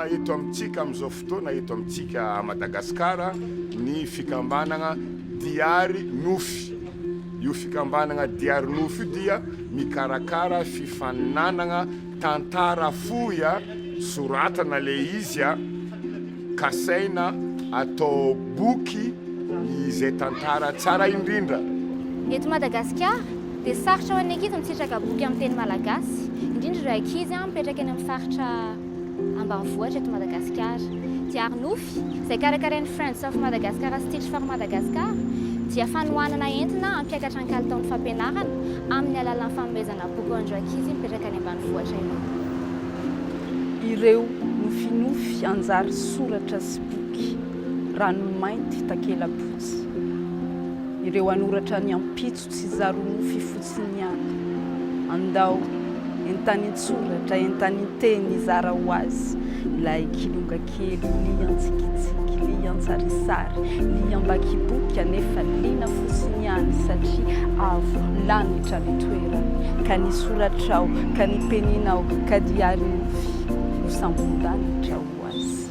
eto amintsika amin'izao fotoana eto amintsika à Madagasikara ny fikambanagna Diary Nofy. Io fikambanagna Diary Nofy io dia mikarakara fifaninanagna tantara fohy soratana le izy kasaina atao boky izay tantara tsara indrindra. Eto Madagasikara dia sarotra ho an'ny ankizy misitraka boky amin'ny teny malagasy, indrindra ireo ankizy mipetraka eny amin'ny faritra ambanivohitra eto Madagasikara. Diary Nofy, izay karakarain'ny Friends of Madagascar sy Teach for Madagascar, dia fanohanana entina hampiakatra ny kalitaon'ny fampianarana amin'ny alalan'ny fanomezana boky ho an'ireo ankizy mipetraka any ambanivohitra ireo. Ireo nofinofy anjary soratra sy boky, ranomainty takela-potsy. Ireo hanoratra ny ampitso tsy zary ho nofy fotsiny ihany. Andao, entanin-tsoratra, entanin-teny hizara ho azy ilay kilonga kely lian-tsikitsiky, lian-tsarisary, liam-bakiboky anefa liana fotsiny ihany satria avo lanitra ny toerany. Ka ny soratrao, ka ny peninao, ka diary nofy ho sambon-danitra ho azy.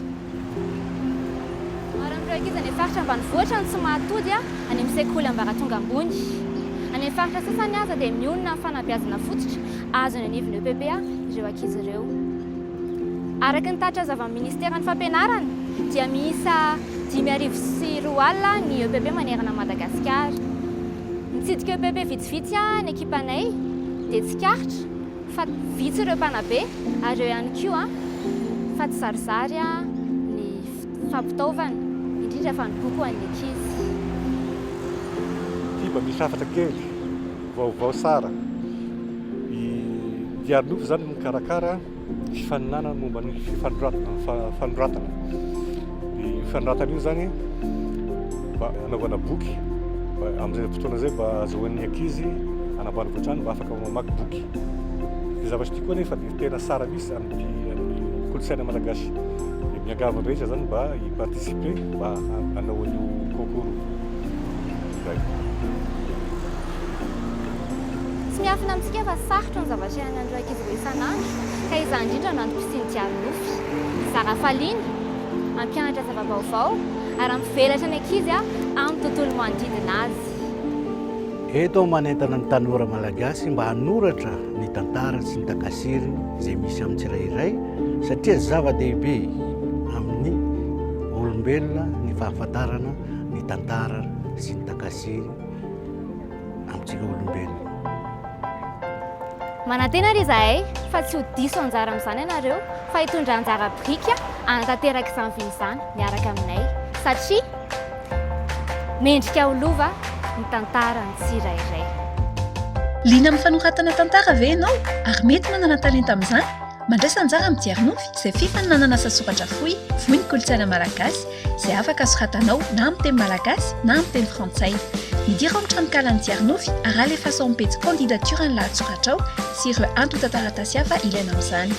Maro amin'ireo ankizy any amin'ny faritra ambanivohitra no tsy mahatody any amin'ny sekoly ambaratonga ambony. Any amin'ny faritra sasany aza dia mionona amin'ny fanabeazana fototra azo eny anivon'ny EPP ireo ankizy ireo. Araka ny tatitra azo avy amin'ny minisiteran'ny Fampianarana dia miisa 2005 ny EPP manerana an'i Madagasikara. Nitsidika EPP vitsivitsy ny ekipanay dia tsikaritra fa vitsy ireo mpanabe ary eo ihany koa fa tsy zarizary ny fampitaovana, indrindra fa ny boky ho an'ny ankizy. Ity mba misy hafatra kely, vaovao tsara. I Diary Nofy izany no mikarakara fifaninanana momba ny fanoratana. Io fanoratana io izany mba hanaovana boky mba amin'izay fotoana izay mba ahazoan'ny ankizy any ambanivohitra any mba afaka mamaky boky. Ny zavatra ity koa anefa dia tena tsara mihitsy amin'ny amin'ny kolontsaina malagasy. Dia miangavy ny rehetra izany mba hi-participer mba hanao an'io concours io. Tsy miafina amintsika fa sarotra ny zavatra iainan'ireo ankizy ireo isan'andro ka izany indrindra no antom-pisian'ny Diary Nofy. Hizara hafaliana, hampianatra zava-baovao ary hampivelatra ny ankizy amin'ny tontolo manodidina azy. Eto aho manentana ny tanora malagasy mba hanoratra ny tantara sy ny takasiriny izay misy amin'ny tsirairay satria zava-dehibe amin'ny olombelona ny fahafantarana ny tantara sy ny takasiry amintsika olombelona. Manantena ary izahay fa tsy ho diso anjara amin'izany ianareo fa hitondra anjara biriky hanatanteraka izany vina izany miaraka aminay satria mendrika ho lova ny tantaran'ny tsirairay. Liana amin'ny fanoratana tantara ve ianao ary mety manana talenta amin'izany? Mandraisa anjara amin'ny Diary Nofy izay fifaninanana asa soratra fohy voy ny kolontsaina malagasy izay afaka soratanao na amin'ny teny malagasy na amin'ny teny frantsay. Midira ao amin'ny tranokalan'ny Diary Nofy ary alefaso ao amin'ny pejy candidature ny lahatsoratrao sy ireo antontan-taratasy hafa ilaina amin'izany.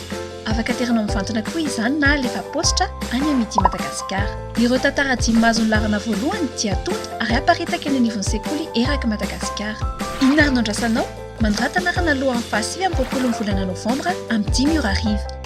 Afaka aterinao mivantana koa izany na alefa paositra any amin'ny Midi Madagascar. Ireo tantara dimy mahazo ny laharana voalohany dia atonta ary aparitaka eny anivon'ny sekoly erak'i Madagasikara. Inona ary no andrasanao? Manorata anarana alohan'ny faha 29 ny volana novambra amin'ny dimy ora hariva.